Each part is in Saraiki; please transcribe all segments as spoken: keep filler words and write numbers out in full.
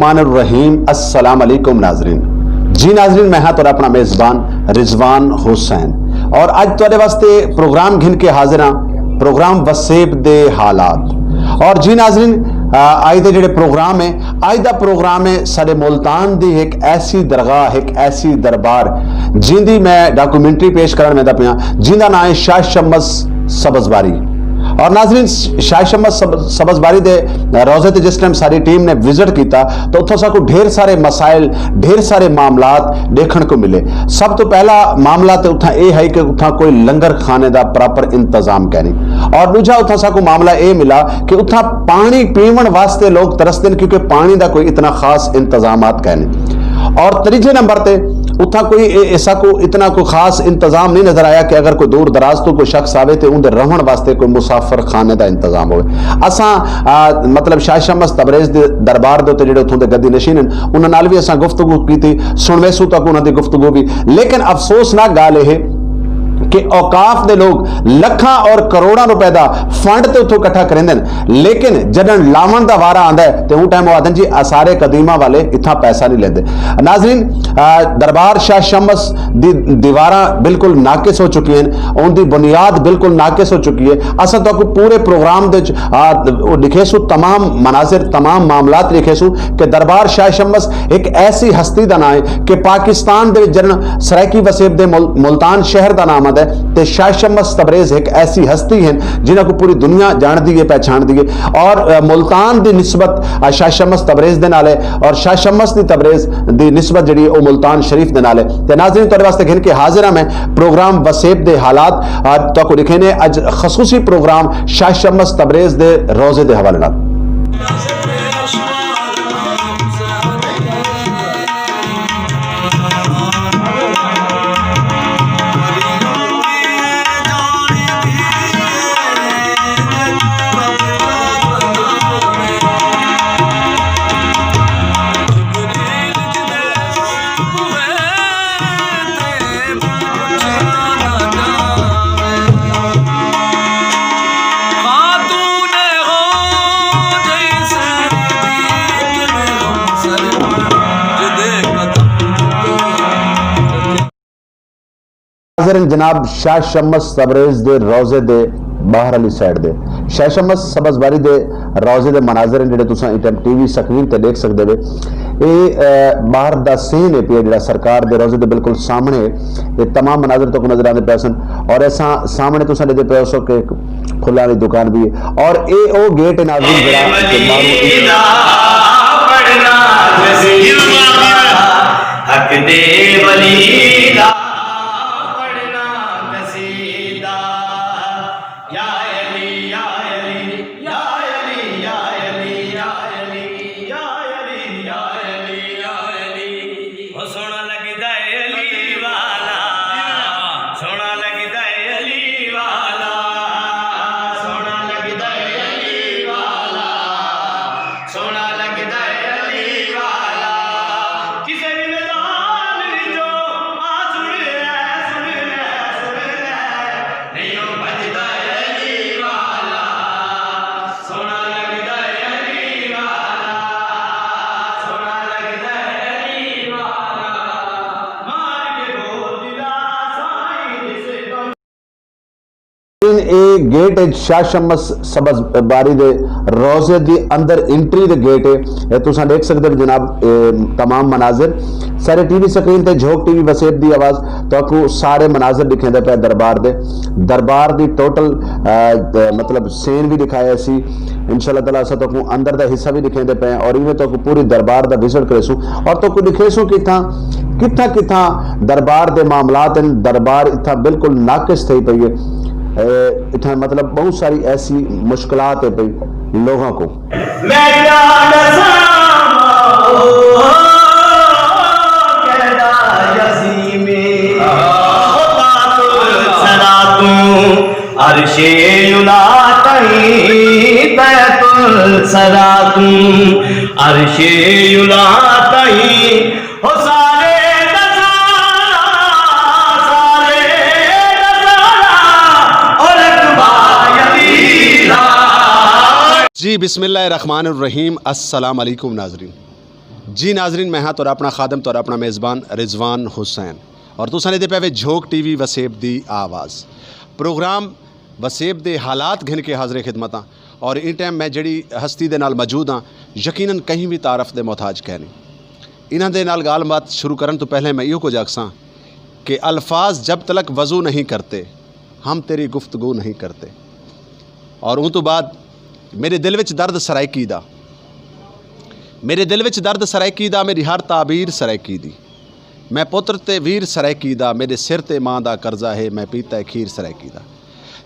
الرحمن الرحیم۔ السلام علیکم ناظرین۔ جی ناظرین، میں ہاں تہاݙا اپݨا میزبان رضوان حسین، اور اڄ تہاݙے واسطے پروگرام گھن کے حاضر ہاں، پروگرام وسیب دے حالات۔ اور جی ناظرین، آ، اڄ دے جڑے پروگرام ہیں، اڄ دا پروگرام ہے ساݙے ملتان دی ہک ایسی درگاہ، ہک ایسی دربار، جیندی میں ڈاکومنٹری پیش کرݨ ویندا پیاں، جیندا ناں ہے شاہ شمس سبز باری۔ اور ناظرین، شاہ شمس سب-، سبز باری دے روضے تے جس ٹائم ساری ٹیم نے وزٹ کیتا، تو اتھاں ساکوں ڈھیر سارے مسائل، ڈھیر سارے معاملات ݙیکھݨ کوں ملے۔ سب توں پہلا معاملہ تے اتھاں اے ہے کہ اتھاں کوئی لنگر خانے دا پراپر انتظام کائنی، اور ݙوجھا اتھاں ساکوں معاملہ اے ملا کہ اتھاں پاݨی پیوݨ واسطے لوگ ترسدن، کیونکہ پاݨی دا کوئی اتنا خاص انتظامات کائنی۔ اور تریجھے نمبر تے اتھاں کوئی اے-، ایسا کو اتنا کوئی خاص انتظام نہیں نظر آیا کہ اگر کوئی دور دراز تو کوئی شخص آوے تے اون دے رہݨ واسطے کوئی مسافر خانے دا انتظام ہوئے۔ اساں، آ، مطلب شاہ شمس تبریز دے دربار دے اُتے جڑے اتھوں دے گدی نشین ہیں، انہاں نال وی اساں گفتگو کیتی، سݨویسوں تہاکوں انہاں دی گفتگو وی۔ لیکن افسوسناک ڳالھ اے ہے کہ اوقاف دے لوگ لکھاں اور کروڑاں روپے دا فنڈ تے اتھوں اکٹھا کریندن، لیکن جݙݨ لاوݨ دا وارا آندا ہے تے اوں ٹائم او آہدن جی آثار قدیمہ والے اتھاں پیسہ نہیں لیندے۔ ناظرین، آ، دربار شاہ شمس دی دیواراں بالکل ناقص ہو چکی ہیں، اون دی بنیاد بالکل ناقص ہو چکی ہے۔ اساں تہاکوں پورے پروگرام دے وچ، آ، او ݙکھیسوں، تمام مناظر، تمام معاملات ݙکھیسوں کہ دربار شاہ شمس ہک ایسی ہستی دا ناں ہے کہ پاکستان دے وچ جݙݨ سرائیکی وسیب دے مل-، ملتان شہر دا ناں آندا ہے تے شاہ شمس تبریز ہک ایسی ہستی ہیں جنہاں کو پوری دنیا جاݨدی ہے، پہچاݨدی ہے۔ اور، آ، ملتان دی نسبت، آ، شاہ شمس تبریز دے نال ہے، اور شاہ شمس دی تبریز دی نسبت جڑی ہے او ملتان شریف دے نال ہے۔ تے ناظرین، تہاݙے واسطے گھن کے حاضر ہاں میں پروگرام وسیب دے حالات۔ آ، تہاکوں ݙکھینے اڄ خصوصی پروگرام شاہ شمس تبریز دے روضے دے حوالے نال۔ حاضر ہیں جناب شاہ شمس تبریز دے روضے دے باہر والی سائیڈ دے۔ شاہ شمس سبز باری دے روضے دے مناظر ہیں جڑے تساں ایں ٹائم ٹی وی سکرین تے ݙیکھ سڳدے وے۔ اے، اے، باہر دا سین ہے پیا جڑا سرکار دے روضے دے بالکل سامݨے ہے۔ اے تمام مناظر تہاکوں نظر آندے پئے سن، اور ایساں سامݨے تساں ݙیہدے پئے ہوسو کہ کھلا والی دکان بھی ہے، اور اے او گیٹ ہے ناظرین جڑا کہ ماݨو حق دے ولی دا پڑھنا قصیدہ۔ یا علی، یا علی، یا علی، یا علی، یا علی، یا علی، یا علی، یا علی۔ او سوہݨا لڳدا ہے علی والا، سوہݨا لڳدا ہے علی والا، سوہݨا لڳدا ہے علی والا۔ سوہݨا لڳدا ہے علی والا، کسے وی میدان وچوں آ سݨ لے، سݨ لے، سݨ لے، نہیں او بھڄدا ہے علی والا۔ سوہݨا لڳدا ہے علی والا، سوہݨا لڳدا ہے علی والا، مار کے بول دلا سائیں جس اے گیٹ ہے شاہ شمس سبز باری دے روضے دی اندر انٹری دے گیٹ ہے۔ اے تساں ݙیکھ سڳدے ہو جناب، اے تمام مناظر سارے ٹی وی سکرین تے جھوک ٹی وی وسیب دی آواز تہاکوں سارے مناظر ݙکھیندے پئے دربار دے۔ دربار دی ٹوٹل، آ، مطلب سین بھی ݙکھایا سی۔ انشاءاللہ تعالیٰ اساں تہاکوں اندر دا حصہ بھی ݙکھیندے پئے ہیں اور ایویں تہاکوں پوری دربار دا وزٹ کریسوں اور تہاکوں ݙکھیسوں کتھاں، کتھاں کتھاں دربار دے معاملات ہیں، دربار اتھاں بالکل ناقص تھئی پئی ہے۔ اے، اتھاں مطلب بہت ساری ایسی مشکلات ہے پئی لوگاں کو۔ میں کیا ݙساں کیڑا عظیم ہے خدا تو سدا توں، عرش علا تئیں بیت الصدا توں، عرش علا تئیں۔ او سارے دا سارا، سارے دا سارا، او رقبہ علی دا۔ جی، بسم اللہ الرحمن الرحیم۔ السلام علیکم ناظرین۔ جی ناظرین، میں ہاں تہاݙا اپݨا خادم، تہاݙا اپݨا میزبان رضوان حسین، اور تساں ݙیہدے پئے وے جھوک ٹی وی وسیب دی آواز۔ پروگرام وسیب دے حالات گھن کے حاضر خدمت ہاں، اور ایں ٹائم میں جڑی ہستی دے نال موجود ہاں، یقیناً کہیں وی تعارف دے محتاج کائنی۔ انہاں دے نال ڳالھ بات شروع کرݨ توں پہلے میں ایہو کجھ آکھساں کہ الفاظ جب تلک وضو نہیں کرتے، ہم تیری گفتگو نہیں کرتے۔ اور اوں توں بعد میݙے دل وچ درد سرائیکی دا، میݙے دل وچ درد سرائیکی دا، میݙی ہر تعبیر سرائیکی دی۔ میں پتر تے ویر سرائیکی دا، میݙے سر تے ماں دا قرضہ ہے، میں پیتا ہے کھیر سرائیکی دا۔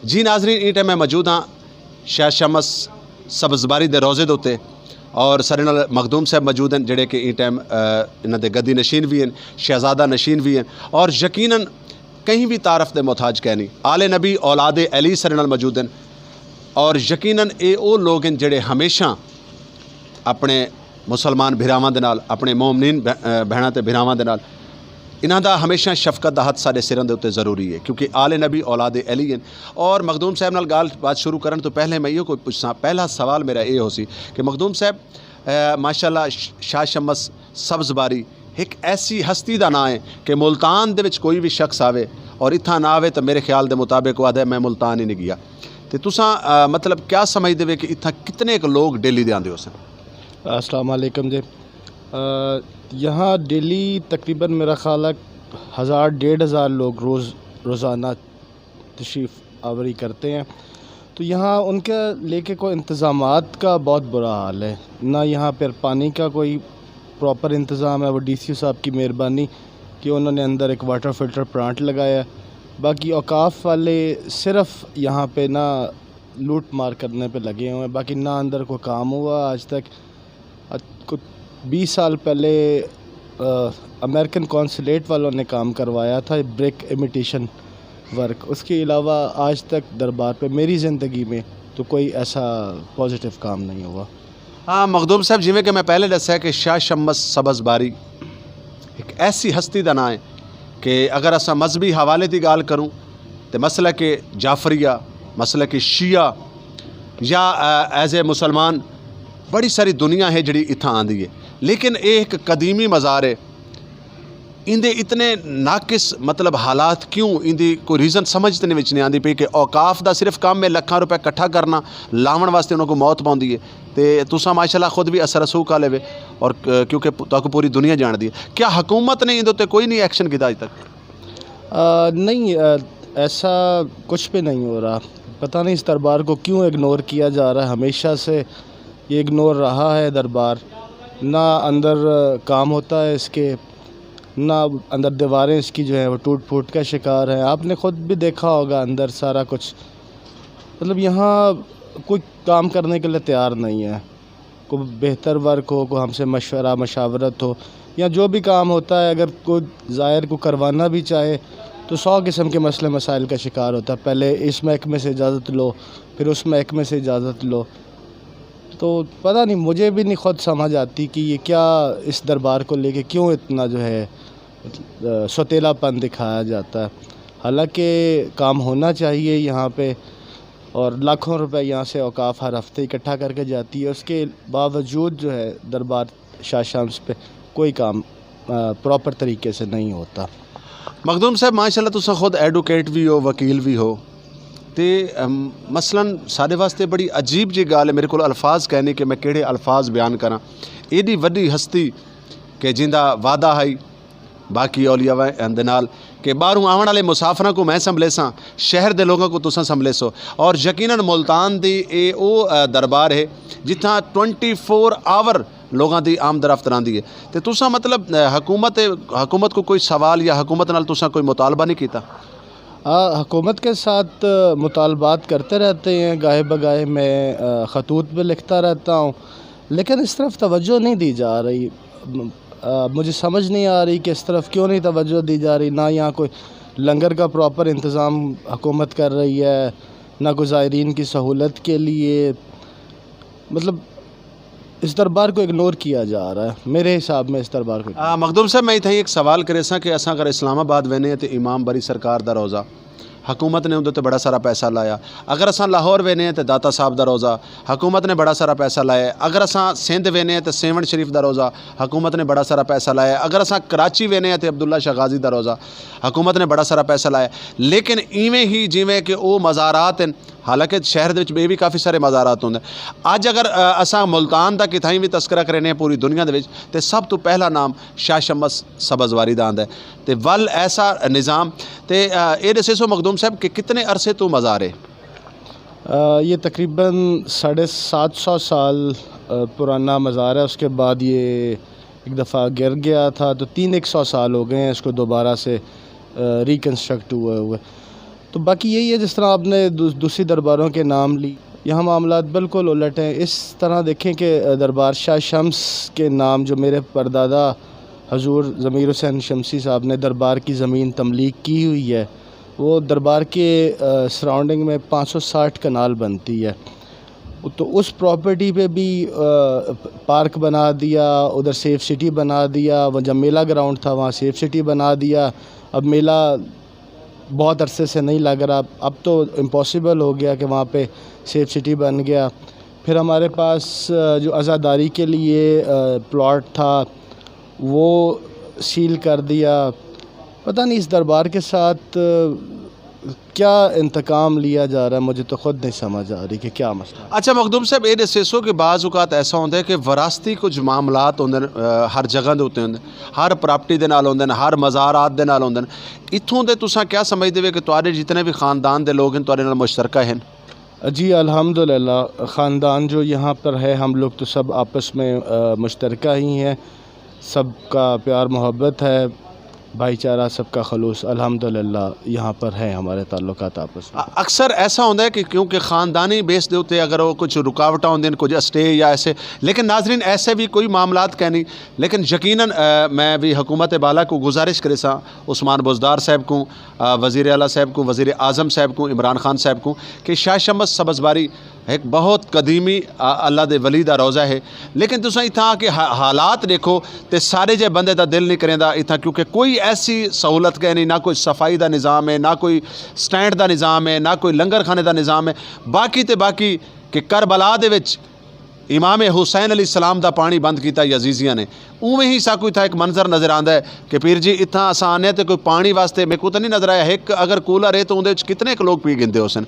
جی ناظرین، ایں ٹائم میں موجود ہاں شاہ شمس سبز باری دے روضے دے اتے، اور ساݙے نال مخدوم صاحب موجود ہیں، جڑے کہ ایں ٹائم، آ، انہاں دے گدی نشین وی ہیں، شہزادہ نشین وی ہیں، اور یقیناً کہیں وی تعارف دے محتاج کائنی۔ آل نبی اولاد علی ساݙے نال موجود ہیں، اور یقیناً اے او لوگ ہیں جڑے ہمیشہ اپݨے مسلمان بھراواں دے نال، اپݨے مومنین بھ-، آ، بھیݨاں تے بھراواں دے نال، انہاں دا ہمیشہ شفقت دا ہتھ ساݙے سراں دے اتے ضروری ہے، کیونکہ آل نبی اولاد علی ہیں۔ اور مخدوم صاحب نال ڳالھ بات شروع کرݨ توں پہلے میں ایہو کجھ پچھساں، پہلا سوال میرا اے ہوسی کہ مخدوم صاحب، آ، ماشاءاللہ ش-، شاہ شمس سبز باری ہک ایسی ہستی دا ناں ہے کہ ملتان دے وچ کوئی وی شخص آوے اور اتھاں نہ آوے تاں میرے خیال دے مطابق او آہدے میں ملتان ہی نہیں ڳیا۔ تے تساں، آ، مطلب کیا سمجھدے وے کہ اتھاں کتنے ک لوگ ڈیلی دے آندے ہوسن؟ السلام علیکم جی۔ آ، یہاں ڈیلی تقریباً میرا خیال ہے ہزار، ڈیڑھ ہزار لوگ روز، روزانہ تشریف آوری کرتے ہیں۔ تو یہاں ان کے لے کے کوئی انتظامات کا بہت برا حال ہے، نہ یہاں پر پانی کا کوئی پراپر انتظام ہے۔ وہ ڈی سی صاحب کی مہربانی کہ انہوں نے اندر ایک واٹر فلٹر پلانٹ لگایا ہے، باقی اوقاف والے صرف یہاں پہ نا لوٹ مار کرنے پہ لگے ہوئے ہیں، باقی نہ اندر کوئی کام ہوا آج تک۔ آج کچھ بیس سال پہلے، آ، امریکن قونصلیٹ والوں نے کام کروایا تھا، برک امیٹیشن ورک۔ اس کے علاوہ آج تک دربار پہ میری زندگی میں تو کوئی ایسا پازیٹیو کام نہیں ہوا۔ ہاں مخدوم صاحب، جیویں کہ میں پہلے ݙسیا کہ شاہ شمس سبز باری ہک ایسی ہستی دا ناں ہے کہ اگر اساں مذہبی حوالے دی ڳالھ کروں تے مسلک جعفریہ، مسلک شیعہ یا، آ، ایز اے مسلمان بڑی ساری دنیا ہے جڑی اتھاں آندی ہے، لیکن اے ہک قدیمی مزار ہے۔ ایندے اتنے ناقص مطلب حالات کیوں؟ ایندی کوئی ریزن سمجھ تے وچ نہیں آندی پئی کہ اوقاف دا صرف کم ہے لکھاں روپے اکٹھا کرنا، لاوݨ واسطے انہاں کوں موت پوندی ہے۔ تے تساں ماشاءاللہ خود وی اثر رسوخ آلے وے، اور، آ، کیونکہ پ-، تہاکوں پوری دنیا جاݨدی ہے۔ کیا حکومت نے ایندے اتے کوئی نہیں ایکشن کیتا اج تک؟ آ، نہیں، آ، ایسا کچھ بھی نہیں ہو رہا۔ پتہ نہیں اس دربار کو کیوں اگنور کیا جا رہا ہے، ہمیشہ سے یہ اگنور رہا ہے دربار۔ نہ اندر، آ، کام ہوتا ہے اس کے، نہ اندر دیواریں اس کی جو ہیں وہ ٹوٹ پھوٹ کا شکار ہیں۔ آپ نے خود بھی دیکھا ہوگا اندر سارا کچھ، مطلب یہاں کوئی کام کرنے کے لیے تیار نہیں ہے۔ کوئی بہتر ورک ہو، کوئی ہم سے مشورہ مشاورت ہو، یا جو بھی کام ہوتا ہے اگر کوئی زائر کو کروانا بھی چاہے تو سو قسم کے مسئلے مسائل کا شکار ہوتا ہے۔ پہلے اس محکمے سے اجازت لو، پھر اس محکمے سے اجازت لو۔ تو پتہ نہیں، مجھے بھی نہیں خود سمجھ آتی کہ یہ کیا اس دربار کو لے کے کیوں اتنا جو ہے، آ، سوتیلا پن دکھایا جاتا ہے۔ حالانکہ کام ہونا چاہیے یہاں پہ، اور لاکھوں روپے یہاں سے اوقاف ہر ہفتے اکٹھا کر کے جاتی ہے، اس کے باوجود جو ہے دربار شاہ شمس پہ کوئی کام، آ، پراپر طریقے سے نہیں ہوتا۔ مخدوم صاحب، ماشاءاللہ تساں خود ایڈوکیٹ وی ہو، وکیل وی ہو، تے، ام، مثلاً ساݙے واسطے بڑی عجیب جی ڳالھ ہے، میرے کول الفاظ کائنی کہ میں کیڑھے الفاظ بیان کراں۔ ایݙی وݙی ہستی کہ جیندا وعدہ ہئی باقی اولیاء دے نال کہ ٻاہروں آوݨ والے مسافراں کوں میں سنبھلیساں، شہر دے لوگاں کوں تساں سنبھلیسو، اور یقیناً ملتان دی اے او، آ، دربار ہے جتھاں ٹوئنٹی فور آور لوگاں دی آمد رفت رہندی ہے۔ تے تساں مطلب، آ، حکومت، حکومت کوں کوئی سوال یا حکومت نال تساں کوئی مطالبہ نہیں کیتا؟ آ، حکومت کے ساتھ، آ، مطالبات کرتے رہتے ہیں، گاہے بگاہے میں، آ، خطوط بھی لکھتا رہتا ہوں، لیکن اس طرف توجہ نہیں دی جا رہی۔ آ، مجھے سمجھ نہیں آ رہی کہ اس طرف کیوں نہیں توجہ دی جا رہی، نہ یہاں کوئی لنگر کا پراپر انتظام حکومت کر رہی ہے، نہ کوئی زائرین کی سہولت کے لیے، مطلب، اس دربار کو اگنور کیا جا رہا ہے۔ میرے حساب میں اس دربار کو آ، مخدوم صاحب، میں اتھاں ایک سوال کریساں کہ اساں اگر اسلام آباد وینے تے امام باری سرکار دا روضہ، حکومت نے اندر تے بڑا سارا پیسہ لایا۔ اگر اساں لاہور وینے ہیں تے داتا صاحب دا روضہ، حکومت نے بڑا سارا پیسہ لایا ہے۔ اگر اساں سندھ وینے ہیں تے سیون شریف دا روضہ، حکومت نے بڑا سارا پیسہ لایا ہے۔ اگر اساں کراچی وینے ہیں تے عبداللہ شاہ غازی دا روضہ، حکومت نے بڑا سارا پیسہ لایا ہے۔ لیکن ایویں ہی جیویں کہ او مزارات ہیں، حالانکہ شہر دے وچ ٻئے وی کافی سارے مزارات ہوندے۔ اڄ اگر، آ، اساں ملتان دا کتھائیں وی تذکرہ کرینے ہیں پوری دنیا دے وچ، تے سب توں پہلا نام شاہ شمس سبزواری دا آندا ہے۔ تے ول ایسا نظام، تے، آ، اے ݙسیسو مخدوم صاحب کہ کتنے عرصے توں مزار ہے؟ آ، یہ تقریباً ساڑھے سات سو سال، آ، پرانا مزار ہے۔ اس کے بعد یہ ایک دفعہ گر گیا تھا، تو تین ایک سو سال ہو گئے ہیں اس کو دوبارہ سے، آ، ریکنسٹرکٹ ہوئے ہوئے۔ تو باقی یہی ہے، جس طرح آپ نے دو-، دوسری درباروں کے نام لی، یہاں معاملات بالکل الٹ ہیں۔ اس طرح دیکھیں کہ دربار شاہ شمس کے نام، جو میرے پردادا حضور ضمیر حسین شمسی صاحب نے دربار کی زمین تملیک کی ہوئی ہے، وہ دربار کے، آ، سراؤنڈنگ میں پانچ سو ساٹھ کنال بنتی ہے۔ تو اس پراپرٹی پہ بھی، آ، پارک بنا دیا، ادھر سیف سٹی بنا دیا، وہ جب میلہ گراؤنڈ تھا وہاں سیف سٹی بنا دیا۔ اب میلہ بہت عرصے سے نہیں لگ رہا، اب تو امپاسبل ہو گیا کہ وہاں پہ سیف سٹی بن گیا۔ پھر ہمارے پاس، آ، جو عزاداری کے لیے، آ، پلاٹ تھا، وہ سیل کر دیا۔ پتہ نہیں اس دربار کے ساتھ، آ، کیا انتقام لیا جا رہا ہے، مجھے تو خود نہیں سمجھ آ رہی کہ کیا مسئلہ ہے۔ اچھا مخدوم صاحب، اے ݙسیسو کہ بعض اوقات ایسا ہوندا ہے کہ وراثتی کچھ معاملات ہوندے نے، آ، ہر جگہ دے اُتے ہوندے، ہر پراپرٹی دے نال ہوندے نے، ہر مزارات دے نال ہوندے نے۔ اتھوں دے تساں کیا سمجھدے وے کہ تہاݙے جتنے بھی خاندان دے لوگ ہیں، تہاݙے نال مشترکہ ہیں؟ جی، الحمدللہ، خاندان جو یہاں پر ہے، ہم لوگ تو سب آپس میں، آ، مشترکہ ہی ہیں۔ سب کا پیار محبت ہے، بھائی چارہ، سب کا خلوص، الحمدللہ، یہاں پر ہے ہمارے تعلقات آپس میں۔ اکثر ایسا ہوندا ہے کہ کیونکہ خاندانی بیس دے اُتے اگر وہ کچھ رکاوٹاں ہوندیاں، کچھ اسٹے یا ایسے، لیکن ناظرین، ایسے بھی کوئی معاملات کائنی۔ لیکن یقیناً، آ، میں بھی حکومت بالا کو گزارش کریساں، عثمان بزدار صاحب کو، آ، وزیر اعلیٰ صاحب کو، وزیر اعظم صاحب کو، عمران خان صاحب کو، کہ شاہ شمس سبزواری ہک بہت قدیمی، آ، اللہ دے ولی دا روضہ ہے۔ لیکن تساں اتھاں آ کے حا-، حالات ݙیکھو تے سارے جے بندے دا دل نہیں کریندا اتھاں، کیونکہ کوئی ایسی سہولت کائنی، نہ کوئی صفائی دا نظام ہے، نہ کوئی سٹینڈ دا نظام ہے، نہ کوئی لنگر خانے دا نظام ہے۔ باقی تے باقی کہ کربلا دے وچ امام حسین علیہ السلام دا پاݨی بند کیتا یزیدیاں نے، اونویں ہی ساکوں اتھاں ہک منظر نظر آندا ہے کہ پیر جی، اتھاں اساں آنے تے کوئی پاݨی واسطے میکوں تاں نہیں نظر آیا، ہک اگر کولر ہے تو اوندے وچ کتنے ک لوگ پی گھندے ہوسن۔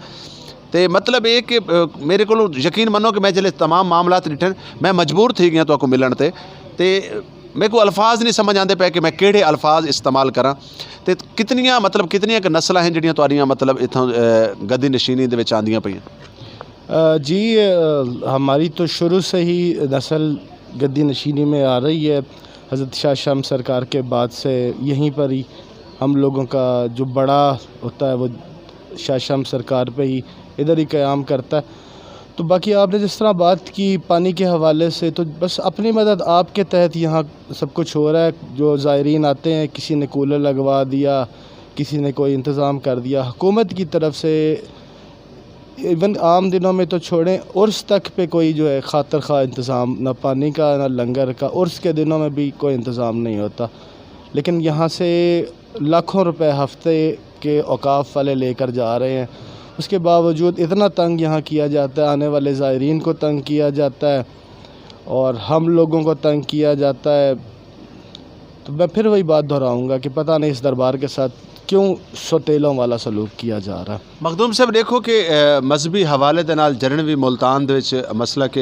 تے مطلب اے کہ، آ، میرے کولوں یقین منو کہ میں جلے تمام معاملات ݙٹھن، میں مجبور تھی ڳیا تہاکوں ملݨ تے، تے میکوں الفاظ نہیں سمجھ آندے پئے کہ میں کیڑھے الفاظ استعمال کراں۔ تے کتنیاں، مطلب، کتنیاں کہ نسلاں ہیں جڑیاں تہاݙیاں، مطلب، اتھاں، آ، گدی نشینی دے وچ آندیاں پئیاں؟ آ، جی، آ، ہماری تو شروع سے ہی نسل گدی نشینی میں آ رہی ہے۔ حضرت شاہ شمس سرکار کے بعد سے یہیں پر ہی ہم لوگوں کا جو بڑا ہوتا ہے، وہ شاہ شمس سرکار پہ ہی ادھر ہی قیام کرتا ہے۔ تو باقی آپ نے جس طرح بات کی پانی کے حوالے سے، تو بس اپنی مدد آپ کے تحت یہاں سب کچھ ہو رہا ہے۔ جو زائرین آتے ہیں، کسی نے کولر لگوا دیا، کسی نے کوئی انتظام کر دیا۔ حکومت کی طرف سے ایون عام دنوں میں تو چھوڑیں، عرس تک پہ کوئی جو ہے خاطر خواہ انتظام، نہ پانی کا، نہ لنگر کا، عرس کے دنوں میں بھی کوئی انتظام نہیں ہوتا۔ لیکن یہاں سے لاکھوں روپے ہفتے کے اوقاف والے لے کر جا رہے ہیں، اس کے باوجود اتنا تنگ یہاں کیا جاتا ہے، آنے والے زائرین کو تنگ کیا جاتا ہے اور ہم لوگوں کو تنگ کیا جاتا ہے۔ تو میں پھر وہی بات دہراؤں گا کہ پتہ نہیں اس دربار کے ساتھ کیوں سوتیلوں والا سلوک کیا جا رہا ہے۔ مخدوم صاحب، ݙیکھو کہ، آ، مذہبی حوالے دے نال جݙݨ وی ملتان دے وچ مسلک،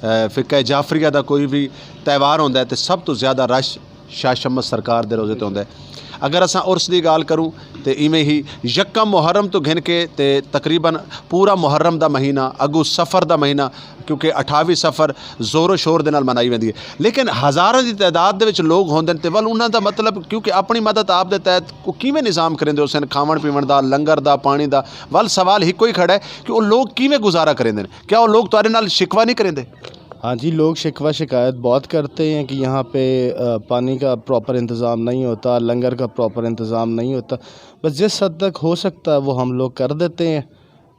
آ، فقہ جعفریہ دا کوئی وی تہوار ہوندا ہے تے سب توں زیادہ رش شاہ شمس سرکار دے روضے تے ہوندا ہے۔ اگر اساں عرس دی ڳالھ کروں تے ایویں ہی یکم محرم توں گھن کے تے تقریباً پورا محرم دا مہینہ، اڳوں صفر دا مہینہ، کیونکہ اٹھاوی صفر زور و شور دے نال منائی ویندی ہے، لیکن ہزاراں دی تعداد دے وچ لوگ ہوندن تے ول انہاں دا، مطلب، کیونکہ اپݨی مدد آپ دے تحت او کیویں نظام کریندے ہوسن، کھاوݨ پیوݨ دا، لنگر دا، پاݨی دا؟ ول سوال ہکو ہی کھڑا ہے کہ او لوگ کیویں گزارا کریندن؟ کیا او لوگ تہاݙے نال شکوہ نہیں کریندے؟ ہاں جی، لوگ شکوہ شکایت بہت کرتے ہیں کہ یہاں پہ، آ، پانی کا پراپر انتظام نہیں ہوتا، لنگر کا پراپر انتظام نہیں ہوتا۔ بس جس حد تک ہو سکتا ہے وہ ہم لوگ کر دیتے ہیں،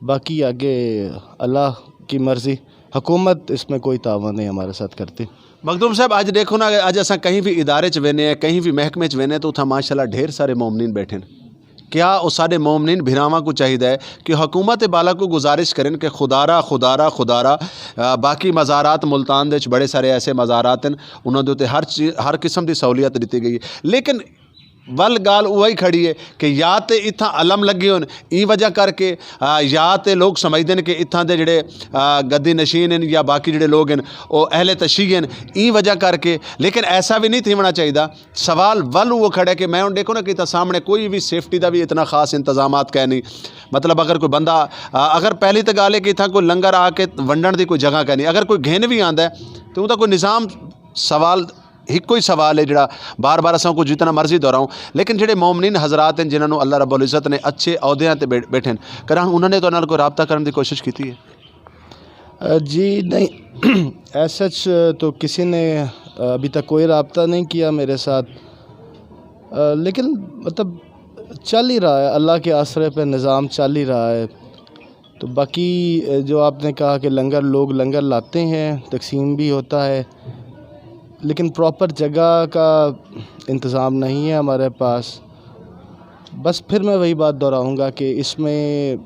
باقی آگے اللہ کی مرضی، حکومت اس میں کوئی تعاون نہیں ہمارے ساتھ کرتی۔ مخدوم صاحب، اڄ ݙیکھو نا، اڄ اساں کہیں بھی ادارے چ ویندے ہیں، کہیں بھی محکمے چ ویندے ہیں، تو اتھاں ماشاءاللہ ڈھیر سارے مومنین بیٹھے ہیں۔ کیا او ساݙے مومنین بھراواں کوں چاہیدا ہے کہ حکومت بالا کوں گزارش کرن کہ خدارا، خدارا، خدارا، آ، باقی مزارات، ملتان دے وچ بڑے سارے ایسے مزارات ہن، انہاں دے اُتے ہر چی-، ہر قسم دی سہولیت ݙتی ڳئی ہے۔ لیکن ول ڳالھ اوہی کھڑی ہے کہ یا تے اتھاں علم لڳے ہوئن، ایں وجہ کر کے، آ، یا تے لوگ سمجھدے نے کہ اتھاں دے جڑے، آ، گدی نشین ہن یا باقی جڑے لوگ ہن، او اہل تشیع ہن، ایں وجہ کر کے۔ لیکن ایسا وی نہیں تھیوݨا چاہیدا۔ سوال ول اوہو کھڑے کہ میں ہݨ ݙیکھو نا کہ اتھاں سامݨے کوئی وی سیفٹی دا وی اتنا خاص انتظامات کائے نہیں۔ مطلب اگر کوئی بندہ، آ، اگر پہلی تے ڳالھ ہے کہ اتھاں کوئی لنگر آ کے ونڈݨ دی کوئی جگہ کائے نہیں، اگر کوئی گھن وی آندا ہے تے اوندا کوئی نظام، سوال ہکو ہی سوال ہے جڑا بار بار اساں کوں جتنا مرضی دہراؤں، لیکن جڑے مومنین حضرات ہیں جنہاں نوں اللہ رب العزت نے اچھے عہدیاں تے بے-، بیٹھے ہیں، کراں انہاں نے تو نال کوئی رابطہ کرن دی کوشش کیتی ہے؟ آ، جی نہیں، ایز سچ تو کسی نے، آ، ابھی تک کوئی رابطہ نہیں کیا میرے ساتھ۔ آ، لیکن مطلب چل ہی رہا ہے، اللہ کے آسرے پہ نظام چل ہی رہا ہے۔ تو باقی، آ، جو آپ نے کہا کہ لنگر، لوگ لنگر لاتے ہیں، تقسیم بھی ہوتا ہے، لیکن پراپر جگہ کا انتظام نہیں ہے ہمارے پاس۔ بس پھر میں وہی بات دہراؤں گا کہ اس میں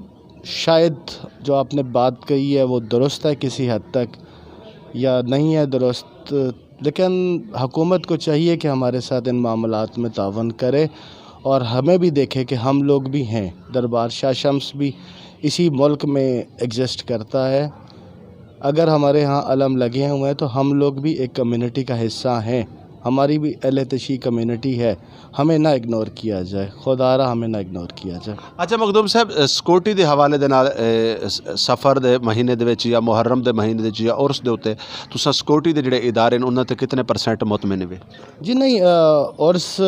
شاید جو آپ نے بات کہی ہے وہ درست ہے کسی حد تک یا نہیں ہے درست، لیکن حکومت کو چاہیے کہ ہمارے ساتھ ان معاملات میں تعاون کرے اور ہمیں بھی دیکھے کہ ہم لوگ بھی ہیں، دربار شاہ شمس بھی اسی ملک میں ایگزسٹ کرتا ہے۔ اگر ہمارے ہاں علم لگے ہوئے ہیں تو ہم لوگ بھی ایک کمیونٹی کا حصہ ہیں، ہماری بھی اہل تشیع کمیونٹی ہے، ہمیں نہ اگنور کیا جائے، خدا را ہمیں نہ اگنور کیا جائے۔ اچھا مخدوم صاحب، اے، سیکورٹی دے حوالے دے نال، اے، س-، سفر دے مہینے دے وچ یا محرم دے مہینے دے وچ یا عرس دے اُتے تساں سیکورٹی دے جڑے ادارے نے انہاں تے کتنے پرسنٹ مطمئن ہوے؟ جی نہیں، آ، عرس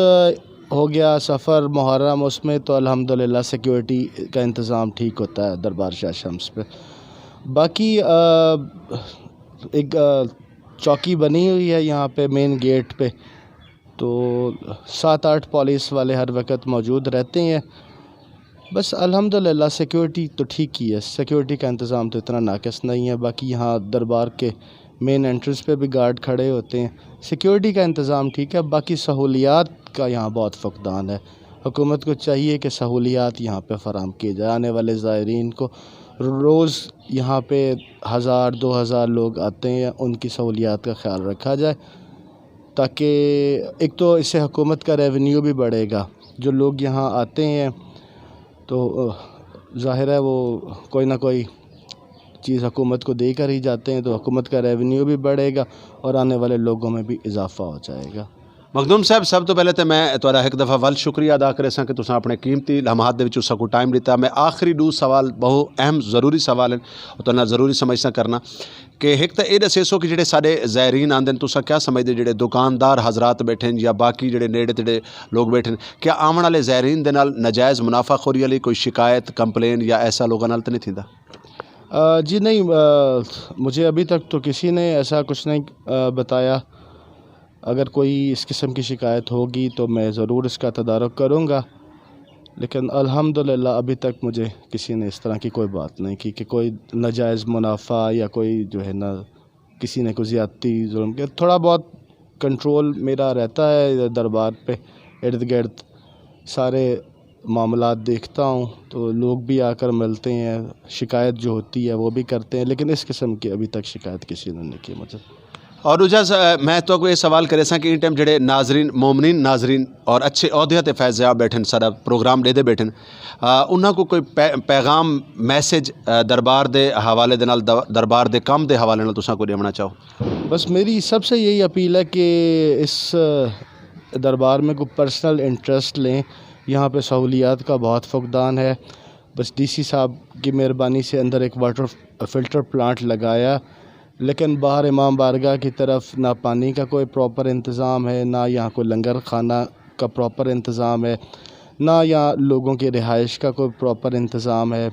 ہو گیا، سفر، محرم، اس میں تو الحمدللہ سیکورٹی کا انتظام ٹھیک ہوتا ہے دربار شاہ شمس پہ۔ باقی، آ، ایک، آ، چوکی بنی ہوئی ہے یہاں پہ مین گیٹ پہ، تو سات آٹھ پولیس والے ہر وقت موجود رہتے ہیں۔ بس الحمدللہ سیکیورٹی تو ٹھیک ہی ہے، سیکیورٹی کا انتظام تو اتنا ناقص نہیں ہے۔ باقی یہاں دربار کے مین انٹرنس پہ بھی گارڈ کھڑے ہوتے ہیں، سیکیورٹی کا انتظام ٹھیک ہے، باقی سہولیات کا یہاں بہت فقدان ہے۔ حکومت کو چاہیے کہ سہولیات یہاں پہ فراہم کیے جائے، آنے والے زائرین کو روز یہاں پہ ہزار دو ہزار لوگ آتے ہیں، ان کی سہولیات کا خیال رکھا جائے، تاکہ ایک تو اس سے حکومت کا ریونیو بھی بڑھے گا۔ جو لوگ یہاں آتے ہیں تو، آ، ظاہر ہے وہ کوئی نہ کوئی چیز حکومت کو دے کر ہی جاتے ہیں، تو حکومت کا ریونیو بھی بڑھے گا اور آنے والے لوگوں میں بھی اضافہ ہو جائے گا۔ مخدوم صاحب، سب تو پہلے تے میں تہاݙا ہک دفعہ ول شکریہ ادا کریساں کہ تساں اپݨے قیمتی لمحات دے وچ اساں کوں ٹائم ݙتا۔ میں آخری ݙو سوال، ٻہوں اہم ضروری سوال ہن، او تہاݙے نال ضروری سمجھساں کرنا کہ ہک تاں اے ݙسیسو کہ جڑے ساݙے زائرین آندن، تساں کیا سمجھدے جڑے دکاندار حضرات بیٹھے ہن یا باقی جڑے نیڑے تیڑے لوگ بیٹھے ہن، کیا آوݨ والے زائرین دے نال ناجائز منافع خوری والی کوئی شکایت، کمپلین یا ایسا لوگاں نال تے نہیں تھیندا؟ آ، جی نہیں، آ، مجھے ابھی تک تو کسی نے ایسا کچھ نہیں، آ، بتایا۔ اگر کوئی اس قسم کی شکایت ہوگی تو میں ضرور اس کا تدارک کروں گا، لیکن الحمدللہ ابھی تک مجھے کسی نے اس طرح کی کوئی بات نہیں کی کہ کوئی ناجائز منافع یا کوئی جو ہے نا کسی نے کوئی زیادتی، ظلم کیا۔ تھوڑا بہت کنٹرول میرا رہتا ہے دربار پہ، ارد گرد سارے معاملات دیکھتا ہوں تو لوگ بھی آ کر ملتے ہیں، شکایت جو ہوتی ہے وہ بھی کرتے ہیں، لیکن اس قسم کی ابھی تک شکایت کسی نے نہیں کی مجھے۔ اور ݙوجھا س-، میں تہاکوں یہ سوال کریساں کہ ان ٹائم جڑے ناظرین، مومنین ناظرین اور اچھے عہدیاں تے فیض یاب بیٹھن، سارا پروگرام ݙیہدے بیٹھن، آ، انہاں کوں کوئی پے-، پیغام، میسج، آ، دربار دے حوالے دے نال، د-، دربار دے کم دے حوالے نال تساں کوئی ݙیوݨا چاہو؟ بس میری سب سے یہی اپیل ہے کہ اس، آ، دربار میں کوئی پرسنل انٹرسٹ لیں۔ یہاں پہ سہولیات کا بہت فقدان ہے۔ بس ڈی سی صاحب کی مہربانی سے اندر ایک واٹر فلٹر پلانٹ لگایا، لیکن باہر امام بارگاہ کی طرف نہ پانی کا کوئی پراپر انتظام ہے، نہ یہاں کوئی لنگر خانہ کا پراپر انتظام ہے، نہ یہاں لوگوں کی رہائش کا کوئی پراپر انتظام ہے،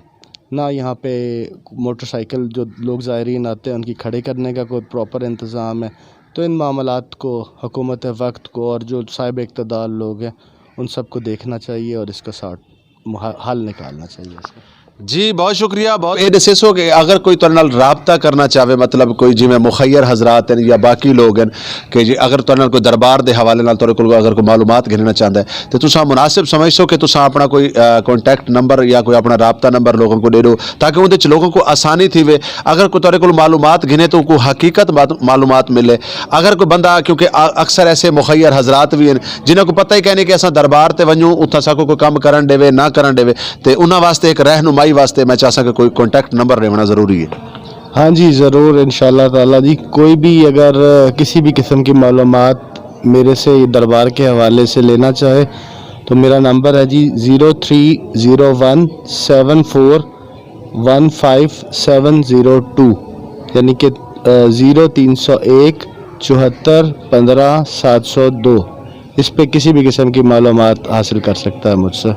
نہ یہاں پہ موٹر سائیکل جو لوگ زائرین آتے ہیں ان کی کھڑے کرنے کا کوئی پراپر انتظام ہے۔ تو ان معاملات کو حکومت وقت کو اور جو صاحب اقتدار لوگ ہیں ان سب کو دیکھنا چاہیے اور اس کا ساٹھ مح-، حل نکالنا چاہیے اس کا۔ جی، بہت شکریہ۔ بہت اے ݙسیسو کہ اگر کوئی تہاݙے نال رابطہ کرنا چاہے، مطلب کوئی جیویں مخیر حضرات ہیں یا باقی لوگ ہیں کہ جی اگر تہاݙے نال کوئی دربار دے حوالے نال تہاݙے کول اگر کوئی معلومات گھننا چاہندا ہے تے تساں مناسب سمجھسو کہ تساں اپݨا کوئی کانٹیکٹ نمبر یا کوئی اپݨا رابطہ نمبر لوگوں کو ݙے ݙیو، تاکہ اوندے وچ لوگوں کو آسانی تھیوے۔ اگر کوئی تہاݙے کول معلومات گھنے تو کو حقیقت معلومات ملے۔ اگر کوئی بندہ، کیونکہ اکثر ایسے مخیر حضرات بھی ہیں جنہاں کو پتہ ہی کائنی کہ اساں دربار تے ونڄوں، اتھاں ساکوں کوئی کم کرݨ ݙیوے نہ کرݨ ݙیوے، تے انہاں واسطے ہک رہنمائی واسطے میں چاہساں کہ کوئی کانٹیکٹ نمبر ݙیوݨا ضروری ہے۔ ہاں جی، ضرور، ان شاء اللہ تعالیٰ جی۔ کوئی بھی اگر کسی بھی قسم کی معلومات میرے سے دربار کے حوالے سے لینا چاہے تو میرا نمبر ہے جی zero three zero one seven four one five seven zero two, یعنی کہ زیرو تین سو ایک چوہتر پندرہ سات سو دو۔ اس پہ کسی بھی قسم کی معلومات حاصل کر سکتا ہے مجھ سے۔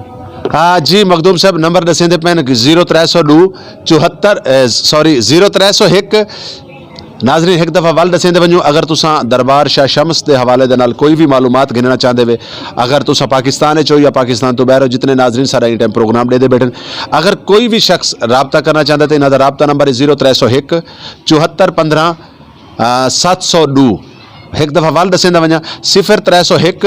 ہاں جی، مخدوم صاحب نمبر ݙسیندے پئے ہن، زیرو ترے سو ݙو چوہتر، سوری، زیرو ترے سو ہک۔ ناظرین، ہک دفعہ ول ݙسیندے ونڄوں، اگر تساں دربار شاہ شمس دے حوالے دے نال کوئی بھی معلومات گھننا چاہندے وے، اگر تساں پاکستان وچ ہو یا پاکستان تو باہر ہو، جتنے ناظرین سارا ایں ٹائم پروگرام ݙیہدے ٻیٹھن، اگر کوئی بھی شخص رابطہ کرنا چاہندا تے انہاں دا رابطہ نمبر ہے زیرو ترے سو ہک چوہتر پندرہ ست سو ݙو۔ ہک دفعہ ول ݙسیندا ونڄاں، صفر ترے سو ہک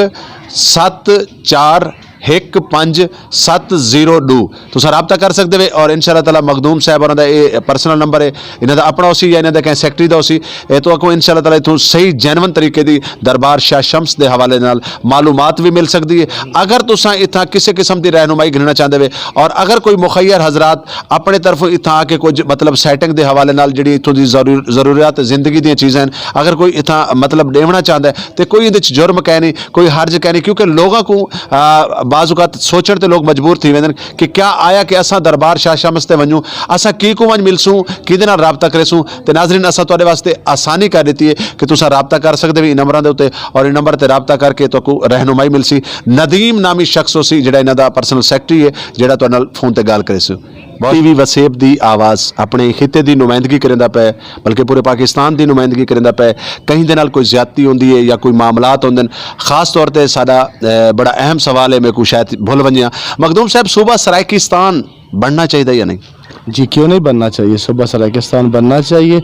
ست چار ہک پنج ست زیرو ݙو۔ تساں رابطہ کر سڳدے وے اور ان شاء اللہ تعالیٰ مخدوم صاحب ہوراں دا اے پرسنل نمبر ہے، انہاں دا اپݨا ہوسی یا انہاں دا کہیں سیکرٹری دا ہوسی، اے تہاکوں ان شاء اللہ تعالیٰ اتھوں صحیح جینوئن طریقے دی دربار شاہ شمس دے حوالے نال معلومات وی مل سڳدی ہے۔ اگر تساں اتھاں کسے قسم دی رہنمائی گھنݨا چاہندے وے اور اگر کوئی مخیر حضرات اپݨے طرفوں اتھاں آ کے کجھ مطلب سیٹنگ دے حوالے نال جیڑھی اتھوں دی ضرور ضروریات زندگی دیاں چیزاں ہن، اگر کوئی اتھاں مطلب ݙیوݨا چاہندا ہے تے کوئی ایندے وچ جرم کائنی، کوئی حرج کائنی، کیونکہ لوگاں کوں آ، بعض اوقات سوچݨ تے لوگ مجبور تھی ویندن کہ کیا آیا کہ اساں دربار شاہ شمس تے ونڄوں، اساں کیکوں ونڄ ملسوں، کیندے نال رابطہ کریسوں؟ تے ناظرین، اساں تہاݙے واسطے آسانی کر ݙتی ہے کہ تساں رابطہ کر سڳدے وے ایں نمبراں دے اتے اور ایں نمبر تے رابطہ کر کے تہاکوں رہنمائی ملسی۔ ندیم نامی شخص ہوسی جیڑھا انہاں دا پرسنل سیکرٹری ہے، جیڑھا تہاݙے نال فون تے ڳالھ کریسی۔ ٹی وی وسیب دی آواز اپݨے خطے دی نمائندگی کریندا پئے، بلکہ پورے پاکستان دی نمائندگی کریندا پئے۔ کہیں دے نال کوئی زیادتی ہوندی ہے یا کوئی معاملات ہوندن، خاص طور تے ساݙا بڑا اہم سوال ہے، میکوں شاید بھل ونڄے ہاں۔ مخدوم صاحب، صوبہ سرائیکستان بݨنا چاہیدا یا نہیں؟ جی، کیوں نہیں بننا چاہیے؟ صوبہ سرائیکستان بننا چاہیے۔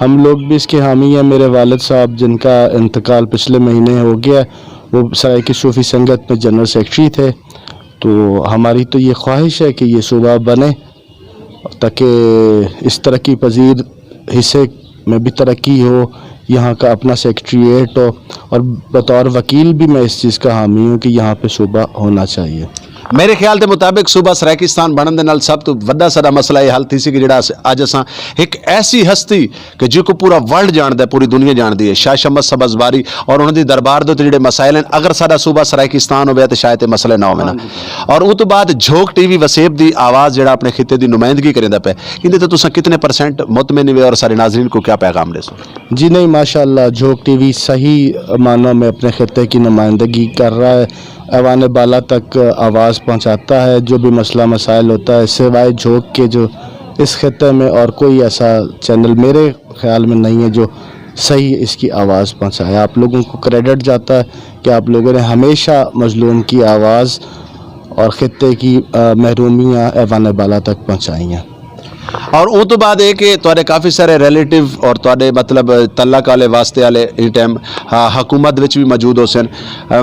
ہم لوگ بھی اس کے حامی ہیں۔ میرے والد صاحب، جن کا انتقال پچھلے مہینے ہو گیا ہے، وہ سرائیکی صوفی سنگت میں جنرل سیکرٹری تھے۔ تو ہماری تو یہ خواہش ہے کہ یہ صوبہ بنے، تاکہ اس ترقی پذیر حصے میں بھی ترقی ہو، یہاں کا اپنا سیکرٹریٹ ہو، اور بطور وکیل بھی میں اس چیز کا حامی ہوں کہ یہاں پہ صوبہ ہونا چاہیے۔ میرے خیال دے مطابق صوبہ سرائیکستان بݨݨ دے نال سب توں وݙا ساݙا مسئلہ اے حل تھیسی کہ جیڑھا اج اساں ہک ایسی ہستی کہ جیکوں پورا ورلڈ ڄاݨدا ہے، پوری دنیا ڄاݨدی ہے، شاہ شمس سبز باری اور انہاں دی دربار دے اتے جیڑھے مسائل ہن، اگر ساݙا صوبہ سرائیکستان ہووے تے شاید اے مسئلے نہ ہوون۔ اور اوں توں بعد جھوک ٹی وی وسیب دی آواز جیڑھا اپݨے خطے دی نمائندگی کریندا پئے، ایندے تے تساں کتنے پرسنٹ مطمئن وے اور سارے ناظرین کوں کیا پیغام ݙیسو؟ جی نہیں، ماشاء اللہ، جھوک ٹی وی صحیح معنوں میں اپنے خطے کی نمائندگی کر رہا ہے، ایوان بالا تک آواز پہنچاتا ہے، جو بھی مسئلہ مسائل ہوتا ہے، سوائے جھوک کے جو اس خطے میں اور کوئی ایسا چینل میرے خیال میں نہیں ہے جو صحیح اس کی آواز پہنچائے۔ آپ لوگوں کو کریڈٹ جاتا ہے کہ آپ لوگوں نے ہمیشہ مظلوم کی آواز اور خطے کی محرومیاں ایوان بالا تک پہنچائی ہیں۔ اور اوں توں بعد اے کہ تہاݙے کافی سارے ریلیٹیو اور تہاݙے مطلب تعلق والے واسطے والے ایں ٹائم حکومت وچ بھی موجود ہوسن۔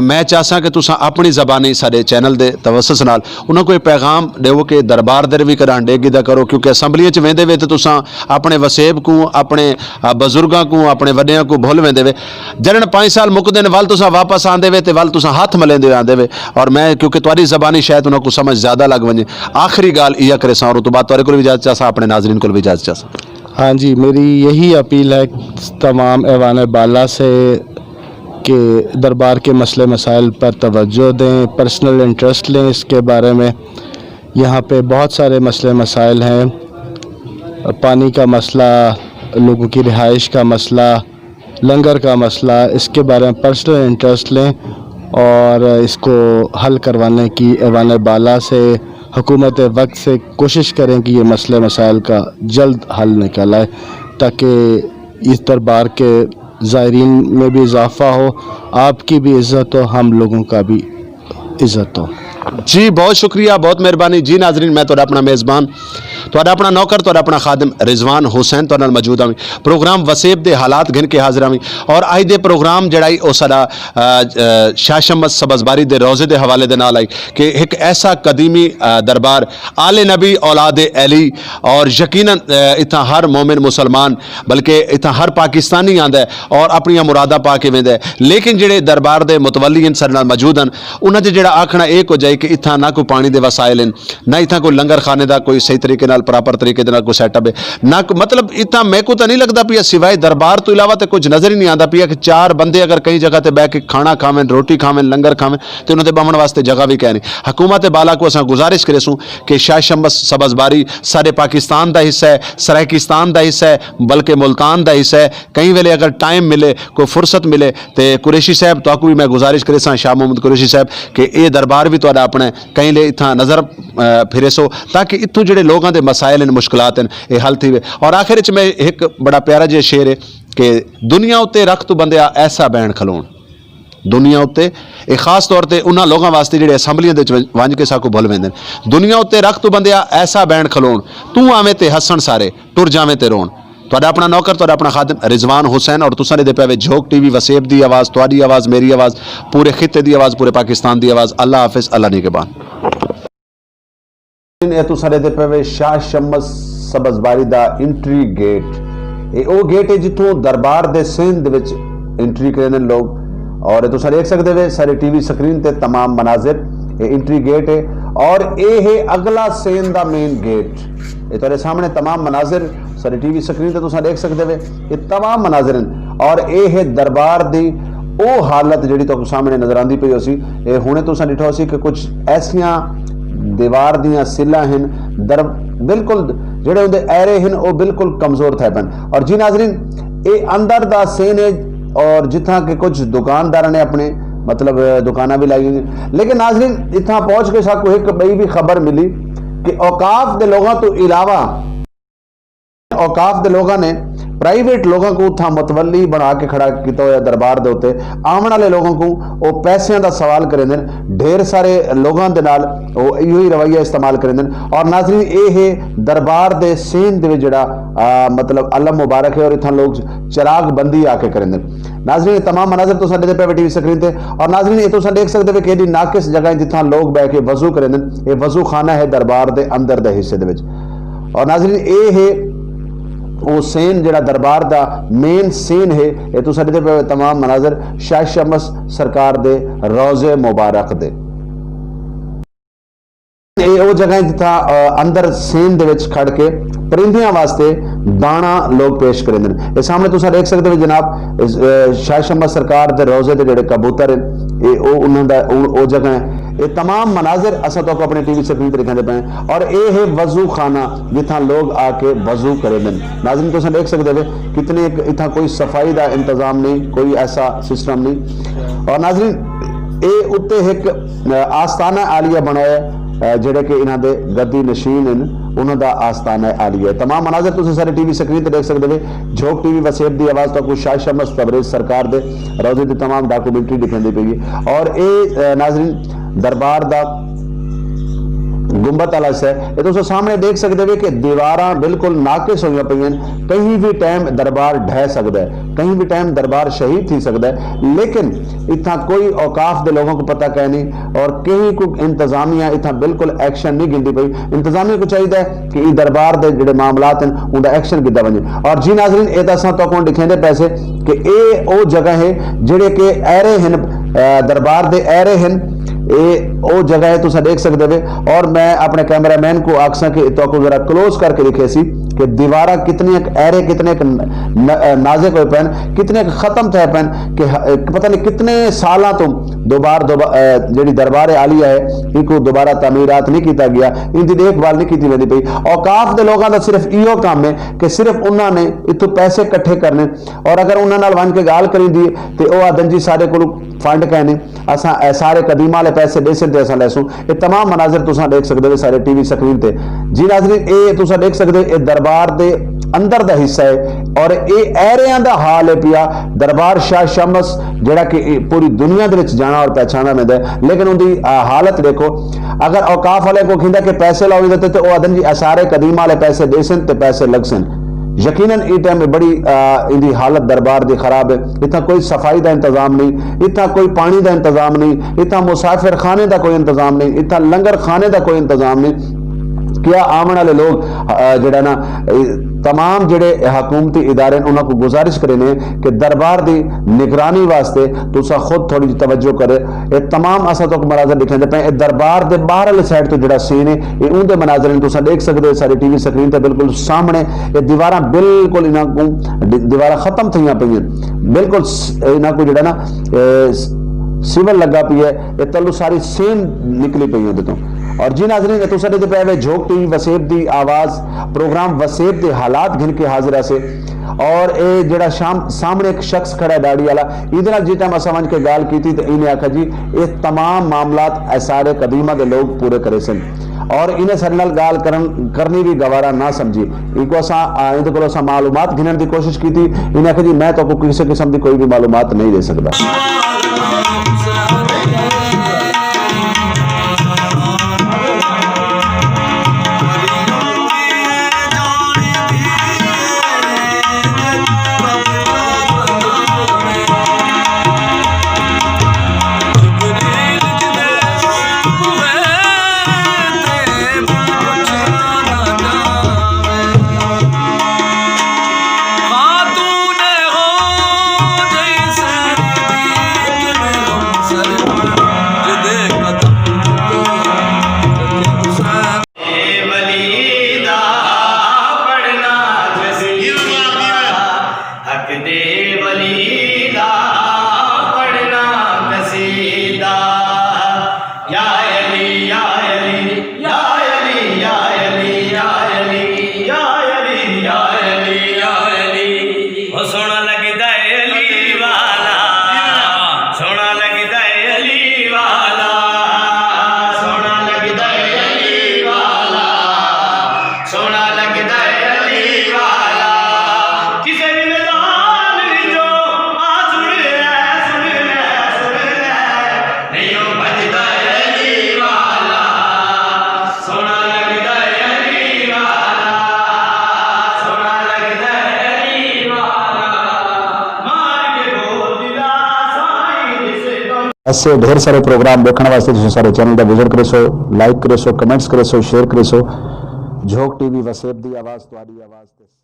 میں چاہساں کہ تساں اپݨی زبانی ساݙے چینل دے توسط نال انہاں کوں اے پیغام ݙیو کہ دربار دے وی کݙاں ݙیکھ گھدا کرو، کیونکہ اسمبلیاں چ ویندے وے تے تساں اپݨے وسیب کوں، اپݨے بزرگاں کوں، اپݨے وݙیاں کوں بھل ویندے وے۔ جݙݨ پنج سال مکدن، ول تساں واپس آندے وے تے ول تساں ہتھ ملیندے آندے وے۔ اور میں کیونکہ تہاݙی زبانی شاید انہاں کوں سمجھ زیادہ لڳ ونڄے، آخری ڳالھ ایہا کریساں اور اوں توں بعد تہاݙے کول وی اجازت چاہساں، اپݨے ناظرین کول وی اجازت چاہساں۔ ہاں جی، میری یہی اپیل ہے تمام ایوان بالا سے کہ دربار کے مسئلے مسائل پر توجہ دیں، پرسنل انٹرسٹ لیں اس کے بارے میں۔ یہاں پہ بہت سارے مسئلے مسائل ہیں، پانی کا مسئلہ، لوگوں کی رہائش کا مسئلہ، لنگر کا مسئلہ، اس کے بارے میں پرسنل انٹرسٹ لیں اور اس کو حل کروانے کی ایوان بالا سے، حکومت وقت سے کوشش کریں کہ یہ مسئلے مسائل کا جلد حل نکل آئے، تاکہ اس دربار کے زائرین میں بھی اضافہ ہو، آپ کی بھی عزت ہو، ہم لوگوں کا بھی عزت ہو۔ جی بہت شکریہ، بہت مہربانی۔ جی ناظرین، میں تہاڈا اپنا میزبان، تہاڈا اپنا نوکر، تہاڈا اپنا خادم رضوان حسین تہاڈے نال موجود ہاں۔ پروگرام وسیب دے حالات گھن کے حاضر ہاں۔ اور اج دے پروگرام جڑا ہی او ساڈا، آ، آ، شاہ شمس سبز باری دے روضے دے حوالے دے نال آئی کہ ایک ایسا قدیمی، آ، دربار آل نبی اولاد علی، اور یقیناً، آ، اتھاں ہر مومن مسلمان، بلکہ اتھاں ہر پاکستانی آندا ہے اور اپنیاں مراداں پا کے ویندا ہے۔ لیکن جڑے دربار دے متولی ہیں، ساڈے نال موجود ہیں، انہاں دے جڑا آکھنا اے کجھ ہے کہ اتھاں نہ کوئی پانی دے وسائل ہیں، نہ اتھاں کوئی لنگر خانے دا کوئی صحیح طریقے نال، پراپر طریقے دے نال کوئی سیٹ اپ ہے، نہ کو-، مطلب، اتھاں میکوں تاں نہیں لگدا پیا، سوائے دربار تو علاوہ تے کچھ نظر ہی نہیں آندا پیا کہ چار بندے اگر کہیں جگہ تے بیٹھ کے کھانا کھاون، روٹی کھاون، لنگر کھاون، تے انہاں دے بہن واسطے جگہ بھی کہنی۔ حکومت بالا کو اساں گزارش کریسوں کہ شاہ شمس سبز باری سارے پاکستان دا حصہ ہے، سرائیکستان دا حصہ ہے، بلکہ ملتان دا حصہ ہے۔ کہیں ویلے اگر ٹائم ملے، کوئی فرصت ملے، تے قریشی صاحب، تہاکوں بھی میں گزارش کریساں، شاہ محمد قریشی صاحب، کہ اے دربار بھی تہاڈا اپنا ہے، کہیں لے اتھاں نظر، آ، پھریسو، تاکہ اتھوں جڑے لوگاں دے مسائل ہیں، مشکلات ہیں، اے حل تھیوے۔ اور آخر وچ میں ایک بڑا پیارا جیہا شعر ہے کہ دنیا اتے رکھ توں بندیا ایسا بین کھلوݨ۔ دنیا اتے، اے خاص طور تے انہاں لوگاں واسطے جڑے اسمبلیاں دے وچ ونج کے ساکوں بھل ویندے نے۔ دنیا اتے رکھ توں بندیا ایسا بین کھلوݨ، توں آویں تے ہسݨ سارے، ٹر جاویں تے روݨ۔ تہاڈا اپنا نوکر، تہاڈا اپنا خادم رضوان حسین، اور تساں ݙیہدے پئے وے جھوک ٹی وی وسیب دی آواز، تہاڈی آواز، میری آواز، پورے خطے دی آواز، پورے پاکستان دی آواز۔ اللہ حافظ، اللہ نگہبان۔ اے تساں ݙیہدے پئے وے شاہ شمس سبز باری دا انٹری گیٹ۔ اے او گیٹ ہے جتھوں دربار دے سین دے وچ انٹری کریندے نے لوگ۔ اور اے تساں ݙیکھ سڳدے وے سارے ٹی وی سکرین تے تمام مناظر۔ اے انٹری گیٹ ہے اور اے ہے اڳلا سین دا مین گیٹ۔ اے تہاڈے سامݨے تمام مناظر، سارے ٹی وی سکرین تے تساں ݙیکھ سڳدے وے، اے تمام مناظر ہیں۔ اور اے ہے دربار دی او حالت جڑی تہاکوں سامݨے نظر آندی پئی ہوسی۔ اے ہݨے تساں ݙٹھا ہوسی کہ کچھ ایسیاں دیوار دیاں سلاں ہیں، در-، بالکل جڑے اوندے ایرے ہیں، او بالکل کمزور تھئے پن۔ اور جی ناظرین، اے اندر دا سین ہے، اور جتھاں کہ کچھ دکانداراں نے اپنے، مطلب، دکاناں بھی لائی ہوئی ہیں۔ لیکن ناظرین، اتھاں پہنچ کے ساکوں ایک بئی بھی خبر ملی کہ اوقاف دے لوگاں تو علاوہ، اوقاف دے لوگاں نے پرائیویٹ لوگاں کو اتھاں متولی بنا کے کھڑا کیتا ہویا دربار دے اتے آون والے لوگاں کو او پیسیاں دا سوال کریندے نے۔ ڈھیر سارے لوگاں دے نال او ایہو ہی رویہ استعمال کریندے نے۔ اور ناظرین، اے ہے دربار دے سین دے وچ جڑا، آ، مطلب، علم مبارک ہے اور اتھاں لوگ چراغ بندی آ کے کریندے نے۔ ناظرین، اے تمام مناظر تساں ݙیہدے پئے وے ٹی وی سکرین تے۔ اور ناظرین، اے تساں ݙیکھ سڳدے وے کہ ایݙی ناقص جگہ ہے جتھاں لوگ بہ کے وضو کریندے نے۔ اے وضو خانہ ہے دربار دے اندر دے حصے دے وچ۔ اور ناظرین، اے ہے او سین جڑا دربار دا مین سین ہے۔ اے تساں ݙیہدے پئے وے تمام مناظر شاہ شمس سرکار دے روضے مبارک دے۔ اے او جگہ ہے جتھاں، آ، اندر سین دے وچ کھڑ کے پرندیاں واسطے دانا لوگ پیش کریندے نے۔ اے سامݨے تساں ݙیکھ سڳدے وے جناب، اس، آ، شاہ شمس سرکار دے روضے دے جڑے کبوتر ہیں، اے او انہاں دا، او، او جگہ ہے۔ اے تمام مناظر اساں تہاکوں اپݨے ٹی وی سکرین تے ݙکھیندے پئے ہیں۔ اور اے ہے وضو خانہ جتھاں لوگ آ کے وضو کریندے نے۔ ناظرین، تساں ݙیکھ سڳدے وے کتنے ایک اتھاں کوئی صفائی دا انتظام نہیں، کوئی ایسا سسٹم نہیں۔ اور ناظرین، اے اتے ایک، آ، آستانہ عالیہ بݨایا ہے، آ، جڑے کہ انہاں دے گدی نشین ہیں، انہاں دا آستانہ عالیہ ہے۔ تمام مناظر تساں سارے ٹی وی سکرین تے ݙیکھ سڳدے وے۔ جھوک ٹی وی وسیب دی آواز تہاکوں شاہ شمس تبریز سرکار دے روضے دی تمام ڈاکومنٹری ݙکھیندی پئی ہے۔ اور اے، آ، ناظرین، دربار دا گنبد والا حصہ ہے۔ اے تساں سامݨے ݙیکھ سڳدے وے کہ دیواراں بالکل ناقص ہوئیاں پئی ہیں۔ کہیں بھی ٹائم دربار ڈھہ سڳدا ہے، کہیں بھی ٹائم دربار شہید تھی سڳدا ہے، لیکن اتھاں کوئی اوقاف دے لوگاں کو پتہ کائے نہیں اور کہیں کو انتظامیہ اتھاں بالکل ایکشن نہیں گھندی پئی۔ انتظامیہ کو چاہیدا ہے کہ ایں دربار دے جڑے معاملات ہیں، اوندا ایکشن گھدا ونڄے۔ اور جی ناظرین، اے تاں اساں تہاکوں ݙکھیندے پئے سے کہ اے او جگہ ہے جڑے کہ ایرے ہن، آ، دربار دے ایرے ہن۔ اے او جگہ ہے، تساں ݙیکھ سڳدے وے۔ اور میں اپݨے کیمرہ مین کو آکھساں کہ تہاکوں ذرا کلوز کر کے ݙکھیسی کہ دیواراں کتنی ایک ایرے، کتنے ایک ن-، ن-، نازک ہوئے پئے ہن، کتنے ایک ختم تھئے پئے ہن کہ ہ-، پتہ نہیں کتنے سالاں تو دوبار دوبا-، آ، جڑی دربار عالیہ ہے، ان کو دوبارہ تعمیرات نہیں کیتا گیا، ان دی دیکھ بھال نہیں کیتی ویندی پئی۔ اوقاف دے لوگاں دا صرف ایہو کم ہے کہ صرف انہاں نے اتھوں پیسے اکٹھے کرنے، اور اگر انہاں نال ونڄ کے ڳالھ کریندی ہے تے او آہدن، "جی، ساݙے کولوں فنڈ کائے نہیں، اساں آثار قدیمہ والے پیسے ݙیسن تے اساں لیسوں۔" اے تمام مناظر تساں ݙیکھ سڳدے وے سارے ٹی وی سکرین تے۔ جی ناظرین، اے تساں ݙیکھ سڳدے، اے دربار دے اندر دا حصہ ہے، اور اے ایریاں دا حال ہے پیا۔ دربار شاہ شمس جڑا کہ اے پوری دنیا دے وچ جانا اور پہچانا ویندا ہے، لیکن ان دی، آ، حالت دیکھو۔ اگر اوقاف والے کو کھیندا کہ پیسے لاؤ ادھر تے، تے او آدھن جی آثار قدیمہ والے پیسے دے سن تے پیسے لگ سن۔ یقیناً اے ٹائم بڑی، آ، ان دی حالت دربار دی خراب ہے۔ اتھاں کوئی صفائی دا انتظام نہیں، اتھاں کوئی پانی دا انتظام نہیں، اتھاں مسافر خانے دا کوئی انتظام نہیں، اتھاں لنگر خانے دا کوئی انتظام نہیں۔ کیا آوݨ والے لوگ، آ، جڑا نا، اے، تمام جڑے حکومتی ادارے ہیں، انہاں کو گزارش کرینے کہ دربار دی نگرانی واسطے تساں خود تھوڑی جی توجہ کرے۔ اے تمام اساں تک مناظر ݙکھیندے پئے، اے دربار دے باہر والے سائیڈ تو جڑا سین ہے، اے اون دے مناظر ہیں، تساں ݙیکھ سکدے ہو ساری ٹی وی سکرین تے بالکل سامنے۔ اے دیواراں بالکل انہاں کو، دی-، دیواراں ختم تھیاں پئیاں، بالکل س-، انہاں کو جڑا نا، اے، س-، سول لگا پئی ہے۔ اے تلو ساری سین نکلی پئی اوندے توں۔ اور جی ناظرین، اے تساں ݙیہدے پئے وے جھوک ٹی وی وسیب دی آواز، پروگرام وسیب دے حالات گھن کے حاضر ہاسے۔ اور اے جڑا شام سامنے ایک شخص کھڑا ہے داڑھی والا، ایندے نال جی ٹائم اساں ونج کے گال کیتی تے اینے آکھا جی اے تمام معاملات آثار قدیمہ دے لوگ پورے کریسن۔ اور انہیں ساڈے نال گال کرن، کرنی بھی گوارا نہ سمجھی۔ ایکو اساں، آ، ایندے کولوں اساں معلومات گھنن دی کوشش کیتی۔ انہیں آکھیا جی میں تہاکوں کسے قسم دی کوئی بھی معلومات نہیں دے سکدا۔ حق دے ولی دا پڑھنا قصیدہ۔ یا علی، یا علی، یا علی، یا علی، یا علی، یا علی، یا علی، یا علی۔ او سوہݨا لڳدا ہے علی والا، سوہݨا لڳدا ہے علی والا، سوہݨا لڳدا ہے علی والا۔ سوہݨا لڳدا ہے علی والا، کسے وی میدان وچوں آ سݨ لے، سݨ لے، سݨ لے، نہیں او بھڄدا ہے علی والا۔ سوہݨا لڳدا ہے علی والا، سوہݨا لڳدا ہے علی والا، مار کے بول دلا سائیں جس کو۔ ایسے ڈھیر سارے پروگرام ݙیکھݨ واسطے تساں سارے چینل دا وزٹ کریسو، لائک کریسو، کمنٹس کریسو، شیئر کریسو۔ جھوک ٹی وی وسیب دی آواز، تہاݙی آواز تے۔